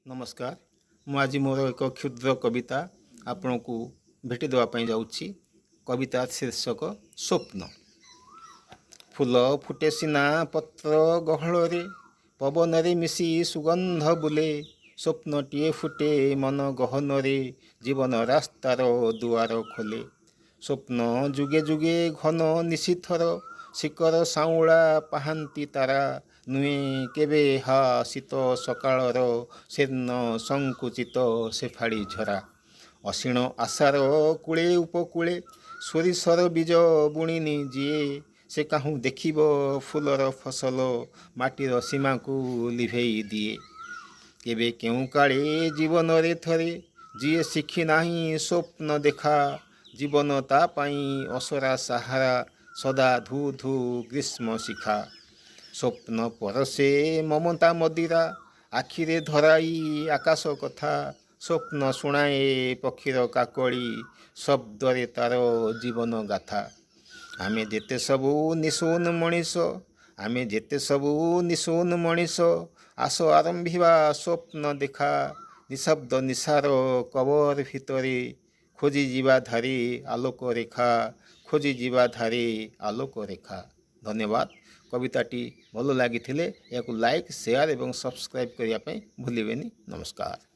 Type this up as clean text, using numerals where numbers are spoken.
ନମସ୍କାର। ମୁଁ ଆଜି ମୋର ଏକ କ୍ଷୁଦ୍ର କବିତା ଆପଣଙ୍କୁ ଭେଟି ଦେବା ପାଇଁ ଯାଉଛି। କବିତା ଶୀର୍ଷକ ସ୍ୱପ୍ନ। ଫୁଲ ଫୁଟେ ସିନା ପତ୍ର ଗହଳରେ, ପବନରେ ମିଶି ସୁଗନ୍ଧ ବୁଲେ। ସ୍ୱପ୍ନଟିଏ ଫୁଟେ ମନ ଗହନରେ, ଜୀବନ ରାସ୍ତାର ଦୁଆର ଖୋଲେ। ସ୍ୱପ୍ନ ଯୁଗେ ଯୁଗେ ଘନ ନିଶୀଥର ଶିଖର ସାଉଁଳା ପାହାନ୍ତି ତାରା ନୁହେଁ କେବେ ହା ଶୀତ ସକାଳର ଶୀର୍ଣ୍ଣ ସଂକୁଚିତ ଶେଫାଳି ଝରା। ଅସୀଣ ଆଶାର କୂଳେ ଉପକୂଳେ ସୋରିଷର ବୀଜ ବୁଣିନି ଯିଏ, ସେ କାହୁଁ ଦେଖିବ ଫୁଲର ଫସଲ ମାଟିର ସୀମାକୁ ଲିଭେଇ ଦିଏ। କେବେ କେଉଁ କାଳେ ଜୀବନରେ ଥରେ ଯିଏ ଶିଖି ନାହିଁ ସ୍ୱପ୍ନ ଦେଖା, ଜୀବନ ତା ପାଇଁ ଅସରା ସାହାରା, ସଦା ଧୁ ଧୁ ଗ୍ରୀଷ୍ମ ଶିଖା। ସ୍ୱପ୍ନ ପରସେ ମମତା ମଦିରା, ଆଖିରେ ଧରାଇ ଆକାଶ କଥା। ସ୍ୱପ୍ନ ଶୁଣାଏ ପକ୍ଷୀର କାକଳି, ଶବ୍ଦରେ ତାର ଜୀବନ ଗାଥା। ଆମେ ଯେତେ ସବୁ ନିଶୂନ ମଣିଷ, ଆମେ ଯେତେ ସବୁ ନିଶୂନ ମଣିଷ, ଆସ ଆରମ୍ଭିବା ସ୍ୱପ୍ନ ଦେଖା। ନିଶବ୍ଦ ନିଶାର କବର ଭିତରେ ଖୋଜିଯିବା ଧାରେ ଆଲୋକ ରେଖା, ଖୋଜିଯିବା ଧାରେ ଆଲୋକ ରେଖା। ଧନ୍ୟବାଦ। କବିତାଟି ଭଲ ଲାଗିଥିଲେ ଏହାକୁ ଲାଇକ୍, ସେୟାର ଏବଂ ସବସ୍କ୍ରାଇବ୍ କରିବା ପାଇଁ ଭୁଲିବେନି। ନମସ୍କାର।